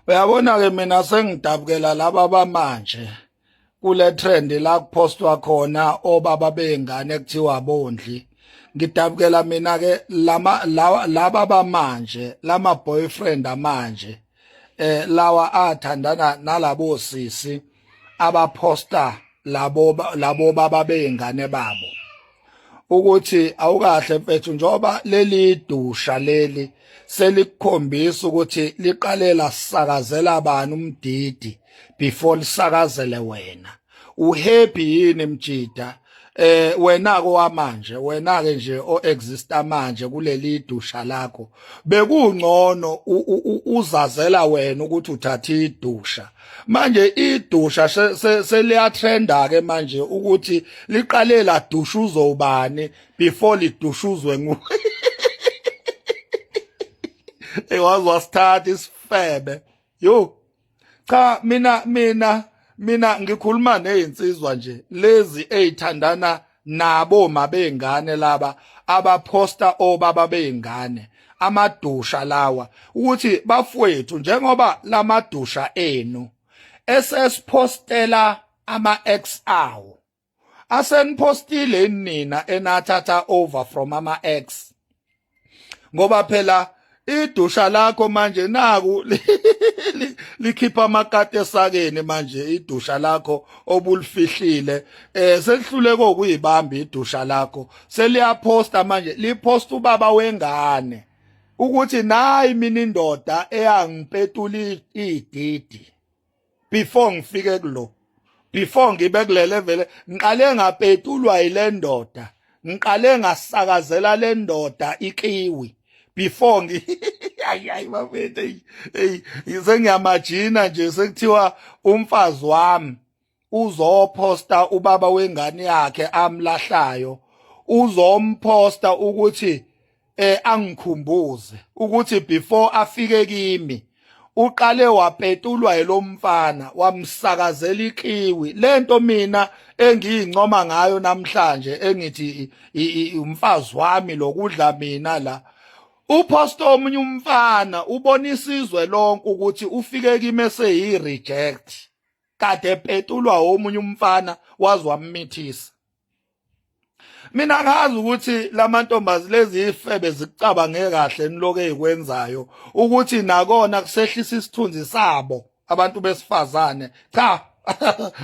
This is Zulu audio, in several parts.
Uyabona ke mina sengidabukela laba bamanje kule trend la kupostwa khona obaba beyingane kuthiwa bondli. Ngidabukela mina ke lama laba bamanje lama boyfriend amanje lawa athandana nalabo sisi abaposta labo baba beyingane babo. Ukuthi awukahle mfethu, njengoba leli dusha leli selikukhombisa ukuthi liqale lasakazela bani umdidi before lisakazele wena, uhappy yini mjida? Wena ko wamanje, wena ke nje o exista manje kuleli dusha lakho, bekungcono uzazela wena ukuthi uthatha idusha. Manje idusha seliyatrenda ke manje ukuthi liqale ladushuzwa ubani before lidushuzwe ngu ewazi wasithatha isifebe. Yo cha, mina ngikhuluma nezinsizwa nje lezi ezithandana nabo mabengane laba abaposta obaba beyingane, amadusha lawa, ukuthi bafowethu, njengoba lamadusha enu esesipostela ama ex awo, asenipostile nina enathatha over from ama ex, ngoba phela idusha lakho manje naku likhipha amakati esakeni. Manje idusha lakho obulifihlile selihluleke ukuyibamba, idusha lakho seliyaposta manje, liposta ubaba wengane ukuthi nayi mina indoda eyangipetula ididi before ngifike kulo, before ngibe kule level, ngiqale ngapetulwa yile ndoda, ngiqale ngasakazela le ndoda ikiwi before ngi hayi hayi bafethu, hey, sengiyamajina nje sekuthiwa umfazi wami uzoposta ubaba wengane yakhe amlahlayo, uzomposta ukuthi angikhumbuze ukuthi before afike kimi uqale wapetulwa yilomfana, wamsakazela ikiwi. Lento mina engiyincoma ngayo namhlanje, engithi umfazi wami lokudla mina la, uposta omunye umfana, ubona isizwe lonke ukuthi ufike kimi eseyi reject, kade epetulwa omunye umfana waze wamithisa. Mina ngazi ukuthi lamantombazi lezi ifebe zikucabange kahle niloke ezikwenzayo, ukuthi nakona kusehlisa isithunzi sabo abantu besifazane. Cha,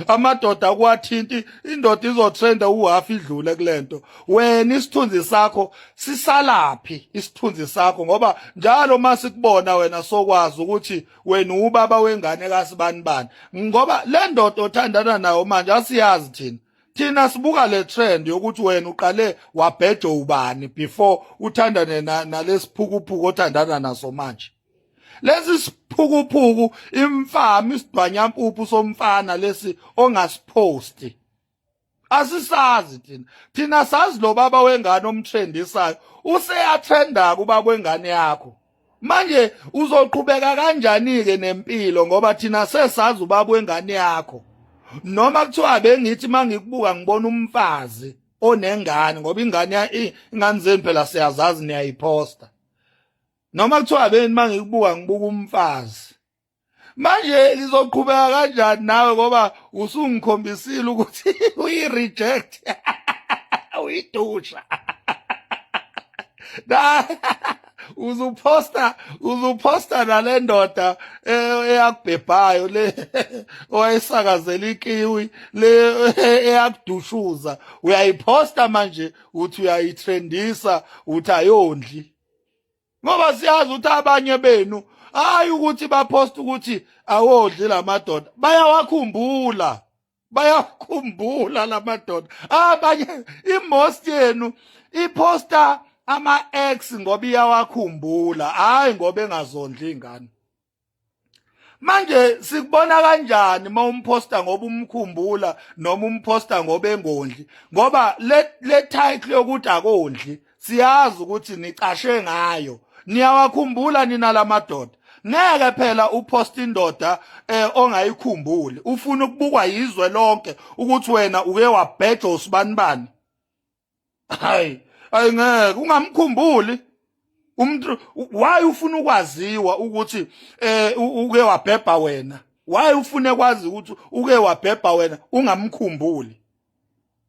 amadoda kwathinti indoda izotrenda uhalf idlule kulento. Wena isithunzi sakho sisalaphi? Isithunzi sakho, ngoba njalo masikubona wena sokwazi ukuthi wena ubaba wengane kasibani bani, ngoba le ndoda othandana nayo manje asiyazi thina. Thina sibuka le trend yokuthi wena uqale wabheja ubani before uthandane nalesiphukuphuku othandana naso manje. Lesi siphukuphuku, imfama, isidwanyampuphu somfana lesi ongasiphosti, asisazi thina. Thina sazi lo baba wengane omtrendisayo, useyatrenda kubaba wengane yakho. Manje uzoqhubeka kanjani ke nempilo, ngoba thina sesazi ubaba wengane yakho? Noma kuthiwa bengithi mangikubuka ngibona umfazi onengane, ngoba ingane, ingane zenu phela siyazazi, niyayiposta. Noma kuthiwa beni mangikubuka ngibuka umfazi, manje ngizoqhubeka kanjani nawe, ngoba usungikhombisile ukuthi uyi-reject, uyidusha na uzuposta nale ndoda eyakubhebhayo le owayesakazela ikiwi, le eyakudushuza, uyayiposta manje, uthi uyayitrendisa, uthi ayondli, ngoba siyazi ukuthi abanye benu, hayi ukuthi bapost ukuthi awodli lamadoda, bayawakhumbula, bayakhumbula lamadoda abanye. Imost yenu iposta ama ex ngoba iyawakhumbula, hayi ngoba engazondli ingane. Manje sikubona kanjani uma umposta ngoba umkhumbula noma umposta ngoba engondli? Ngoba le title yokuthi akondli siyazi ukuthi nicashe ngayo, niyawakhumbula nina lamadoda. Ngeke phela upost indoda ongayikhumbuli, ufuna ukubukwa yizwe lonke ukuthi wena uke wabheja usibanibani. Hayi, ayingeke ungamkhumbuli. Umuntu, why ufuna ukwaziwa ukuthi uke wabhebha wena? Why ufune kwazi ukuthi uke wabhebha wena ungamkhumbuli?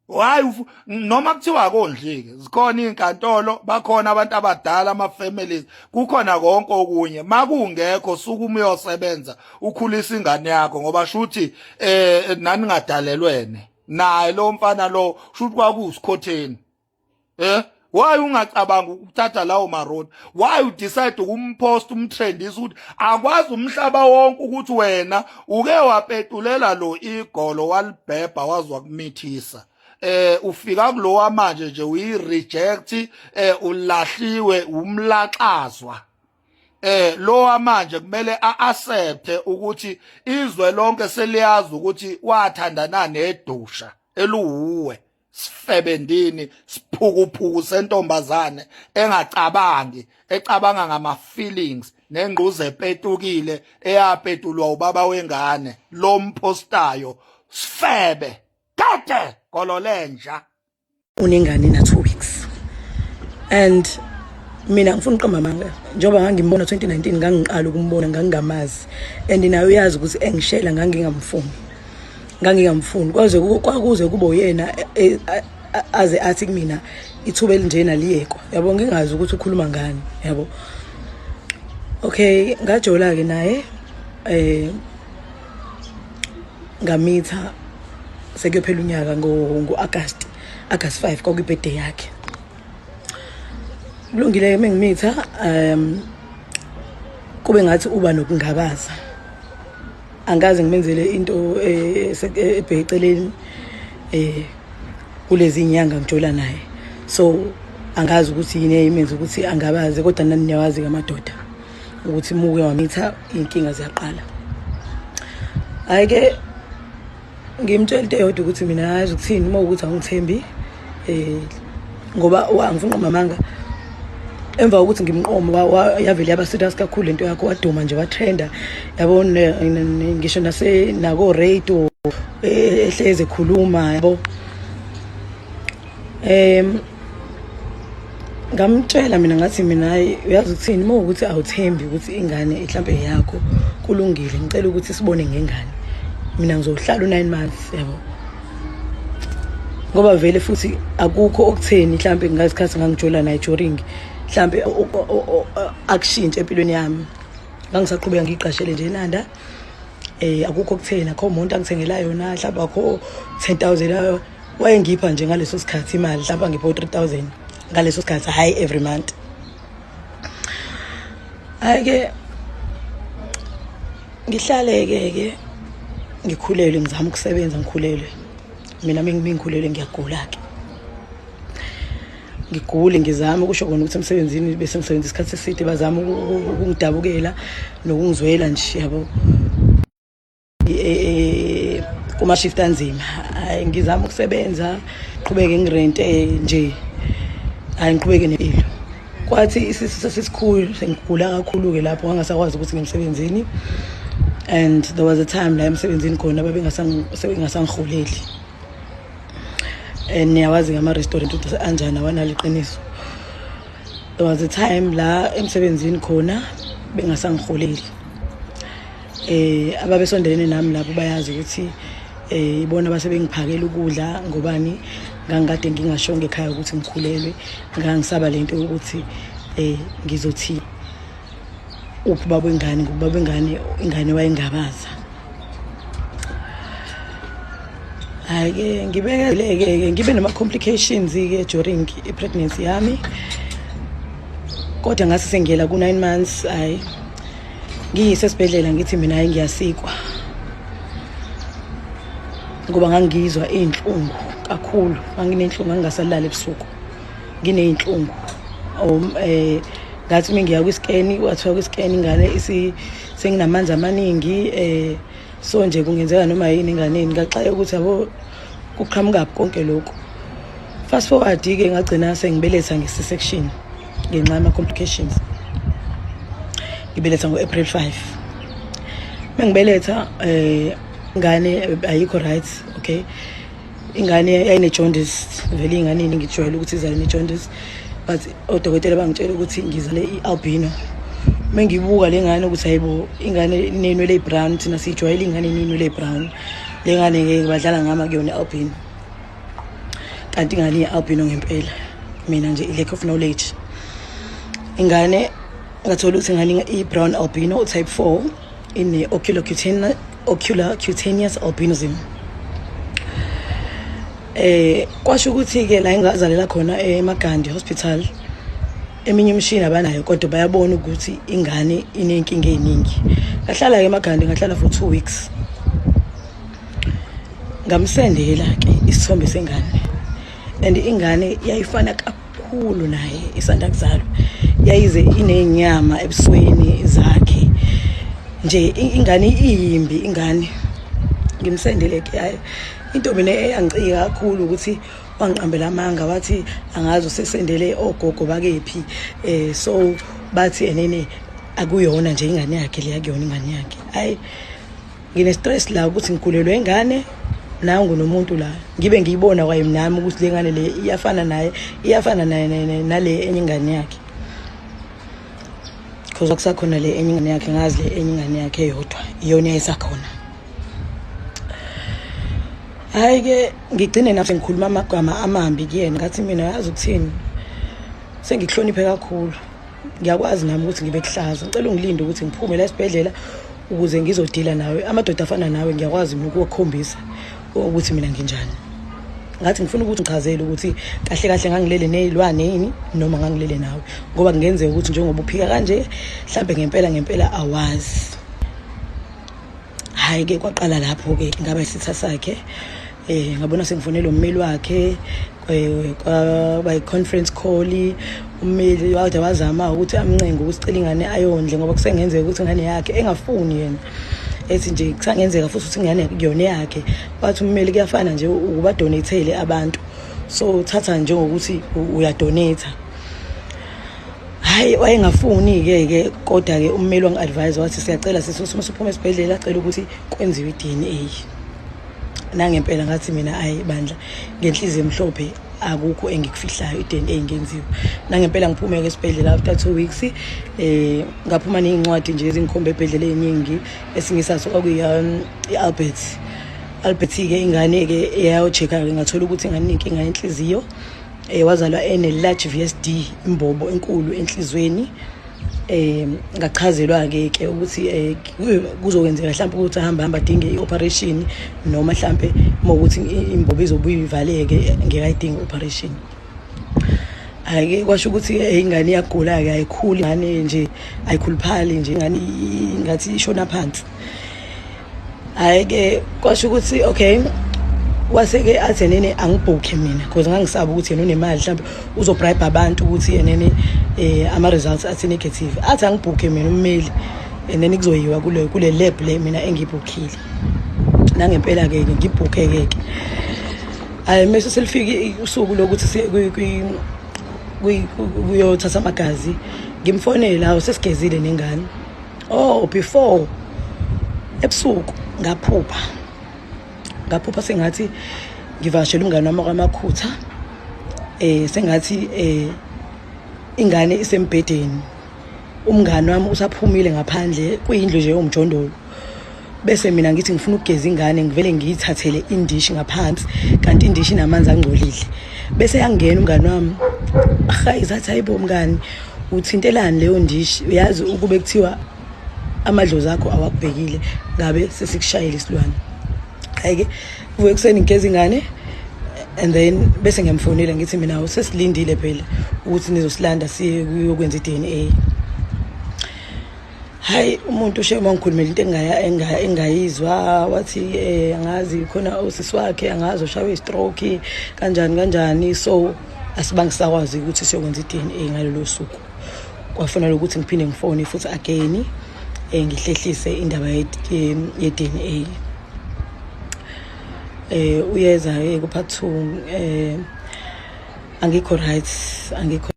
Why noma kuthiwa akondlike, zikhona izinkantolo, bakhona abantu abadala, ama families, kukhona konke okunye. Makungekho, suka uyosebenza, ukhulisa ingane yakho, ngoba shuthi nani ngadalelwene naye lo mfana lo, shuthi kwakusikhotheni. Why ungacabanga ukuthatha lawo marodi? Why u decide ukumpost, umtrendisa, ukuthi akwazi umhlaba wonke ukuthi wena uke wapetulela lo igolo, walibhebha, wazwa kumithisa? Ufika kulowa manje nje uyi reject, ulahliwe, umlaxazwa. Lo manje kumele a-accept ukuthi izwe lonke seliyazi ukuthi wathandana nedusha eluwuwe, sifebendini, siphukuphuku sentombazane engacabangi, ecabanga ngama feelings, nengquze epetukile eyapetulwa ubaba wengane lo mpostayo. Sifebe kade gololenja. Unengane na 2 weeks and mina ngifuna uqamba amanga, njengoba ngangimbona 2019, ngangiqala ukumbona, ngangingamazi, and naye uyazi ukuthi engishela ngangingamfuni, ngangingamfuni kwaze kwakuze kube uyena aze athi kumina ithuba elinjena liyekwa, yabo, ngingazi ukuthi ukhuluma ngani, yabo. Okay, ngajola ke naye, ngamitha sekuyophela unyaka ngo-August, August 5 kwakuyi-birthday yakhe. Kulungile-ke, mengimitha kube ngathi uba nokungabaza, angaze ngimenzele into ebheke eceleni kulezi inyanga ngijola naye, so angazi ukuthi yini eyimenza ukuthi angabaze, kodwa nani niyawazi amadoda ukuthi muke wamitha iy'nkinga ziyaqala. Hhayi-ke, ngimtshela into eyodwa ukuthi mina yazi ukuthini, uma ukuthi awungithembi, ngoba angifuni uqamba amanga, emva kokuthi ngimqome yavele yaba serious kakhulu lento yakho, waduma nje, watrenda, yabo, ngisho nase nako radio ehleze ekhuluma, yabo. Ngamtshela mina, ngathi mina, hayi, uyazi ukuthini, uma ukuthi awuthembi ukuthi ingane mhlambe yakho, kulungile, ngicela ukuthi sibone ngengane, mina ngizohlala u-9 months, yabo, ngoba vele futhi akukho okutheni mhlambe ngasikhathi ngangijola naye during mhlambe akushintshe empilweni yami, ngangisaqhubeka ngiyiqashele nje eNanda, akukho okutheni, akho umuntu angithengela yona, mhlawumbe akho 10,000 wayengipha nje ngaleso sikhathi imali, mhlawumbe angipha u-3000 ngaleso sikhathi, hhayi every month. Hhayi-ke, ngihlale-ke ke ngikhulelwe, ngizama ukusebenza, ngikhulelwe mina, mingikhulelwe ngiyagula-ke, ngigule, ngizama ukusho kona ukuthi emsebenzini bese ngisebenza isikhathi eside, bazama ukungidabukela nokungizwela nje, yabo, kuma-shift anzima. Hayi, ngizama ukusebenza, qhubeke ngirente nje, hayi, ngiqhubeke nempilo. Kwathi isisu sesisikhulu, sengigula kakhulu-ke lapho ngangasakwazi ukuthi ngemsebenzini, and there was a time la emsebenzini khona babengasangiholeli, and niyawazi ngama-restaurant ukuthi anjani, awanalo iqiniso. There was a time la emsebenzini khona bengasangiholeli, ababesondelene nami lapho bayazi ukuthi ibona base bengiphakela ukudla, ngobani ngangikade ngingashongo ekhaya ukuthi ngikhulelwe, ngangisaba lento yokuthi ngizothi uphi ubaba wengane, ngoba ubaba wengane ingane wayengabaza. Hhayi-ke, ngibekeleke, ngibe nama-complications-ke during i-pregnancy yami, kodwa ngase sengiyela ku-9 months, hhayi, ngiyise esibhedlela, ngithi mina hayi, ngiyasikwa, ngoba ngangizwa iy'nhlungu kakhulu, nganginenhlungu, ngangingasalali ebusuku, nginey'nhlungu. Ngathi uma ngiya kwi-scan, kwathiwa kwi-scan ingane senginamanzi amaningi, so nje kungenzeka noma yini enganeni. Ngaxaye ukuthi yabo kuqhamukaphi konke lokhu. Fast forward-ke, ngagcina sengibeletha nge-C-section ngenxa yama-complications, ngibeletha ngo-April 5. Mengibeletha, ingane ayikho right. Okay, ingane yayine jaundice vele, ingane ngijwayele ukuthi izale ne jaundice. But odokotela bangitshela ukuthi ngizale i-albino. Mengibuka le ngane ukuthi hayibo, ingane inenwele eyi-brown, thina siyijwayele ingane inenwele eyi-brown, le ngane ngeke, badlala ngama kuyona i-albino. Kanti ingane iyi-albino ngempela. Mina nje i-lack of knowledge. Ingane ngathola ukuthi ingane i-brown albino type 4, ine-ocular cutaneous albinism. Kwasho ukuthi ke la engazalela khona eMagandi Hospital, eminye imishini abanayo, kodwa bayabona ukuthi ingane inenkinga eziningi. Ngahlala ke eMagandi, ngahlala for 2 weeks. Ngamsendela ke isithombe sengane, and ingane yayifana kakhulu naye isanda kuzalwa, yayize inenyama ebusweni zakhe nje. Ingane iyimbi ingane. Ngimsendele ke. Hayi, into mina eyangicika kakhulu ukuthi wangiqambela amanga, wathi angazi usesendele ogogo bakephi, so bathi enene akuyona nje ingane yakhe le, akuyona ingane yakhe. Hayi, ngine stress la ukuthi ngikhulelwe ingane, nangu nomuntu la ngibe ngiyibona kwaye nami ukuthi le ngane le iyafana naye, iyafana naye nale enye ingane yakhe, because akusakhona le enye ingane yakhe. Ngazi le enye ingane yakhe eyodwa iyona yayisakhona. Hayi ke, ngigcine nami ngikhuluma amagama amambi kuyena. Ngathi mina, yazi ukuthini, sengikuhloniphe kakhulu, ngiyakwazi nami ukuthi ngibe kuhlaza. Ngicela ungilinde ukuthi ngiphume la esibhedlela ukuze ngizodila nawe. Amadoda afana nawe ngiyakwazi mina ukuwakhombisa ukuthi mina nginjani. Ngathi ngifuna ukuthi ngichazele ukuthi kahle kahle ngangilele nezilwane yini noma ngangilele nawe, ngoba kungenzeka ukuthi njengoba uphika kanje, mhlambe ngempela ngempela awazi. Hayi ke, kwaqala lapho ke ngaba isitha sakhe. Ngabona sengifonela ummeli wakhe, kwaba i-conference call. Ummeli wade wazama ukuthi amncenge ukuthi cela ingane ayondle, ngoba kusengenzeka ukuthi ingane yakhe, engafuni yena, ethi nje kusangenzeka futhi ukuthi ingane kuyona yakhe. Wathi ummeli kuyafana nje ukuba-donate-ele abantu, so thatha njengokuthi uya-donate. Hayi, wayengafuni-ke ke, kodwa-ke ummeli wangi-advise, wathi siyacela sisi, uma usuphuma esibhedlela acela ukuthi kwenziwe i-DNA. Nangempela ngathi mina, ayi bandla, ngenhliziyo emhlophe, akukho engikufihlayo, i-DNA ingenziwa. Nangempela ngiphume-ke esibhedlela after 2 weeks, ngaphuma ney'ncwadi nje ezingikhomba ebhedlela ey'ningi. Esinye saso kwakuyi-Albert. Albert-ke ingane-ke yayo-check-a-ke, ngathola ukuthi ingane inenkinga yenhliziyo. Wazalwa ene-large VSD, imbobo enkulu enhlizweni. Ngachazelwa ke ke ukuthi kuzokwenzeka mhlawumbe ukuthi ahamba hamba adinge i-operation, noma mhlambe uma ukuthi imbobo izobuye ivaleke, ngeke ayidinge i-operation. Hhayi-ke, kwasho ukuthi ingane iyagula-ke, ayikhuli ingane nje, ayikhuluphali nje ingane, ngathi ishona phansi. Hhayi-ke, kwasho ukuthi okay, wase-ke athi enene angibhukhe mina, because ngangisaba ukuthi yena unemali, mhlawumbe uzo-bribe abantu ukuthi enene ama-results athi negative. Athi angibhukhe mina ummeli, and then kuzoyiwa kule lab le mina engiyibhukhile. Nangempela-ke ke ngibhukhe-ke ke. Hhayi, mese selifike usuku lokuthi siye kuyothatha amagazi, ngimfonele, hawu, sesigezile nengane. Oh, before, ebusuku ngaphupha sengathi ngivakashela umngane wami kwaMakhutha, sengathi ingane isembhedeni, umngane wami usaphumile ngaphandle, kuyindlu nje yomjondolo. Bese mina ngithi ngifuna ukugeza ingane, ngivele ngiyithathele indishi ngaphansi, kanti indishi inamanzi angcolile. Bese yangena umngane wami, hayi, zathi, hayibo mngani, uthintelani leyo ndishi? Uyazi ukube kuthiwa amadlozi akho awakubhekile, ngabe sesikushayela isilwane. Hayi-ke, kuvuke ekuseni ngigeza ingane, and then bese ngiyamfonela, ngithi mina sesilindile phela ukuthi nizosilanda siye kuyokwenza i-DNA. Hayi, umuntu ushe uma ngikhulumela into engayizwa, wathi angazi khona usisi wakhe, angazi ushawe i-stroke kanjani kanjani, so asibange sakwazi ukuthi siyokwenza i-DNA ngalolo suku. Kwafanele ukuthi ngiphinde ngifone futhi again, ngihlehlise indaba ye-DNA. Uyeza ku part 2. Angikho right, angikho.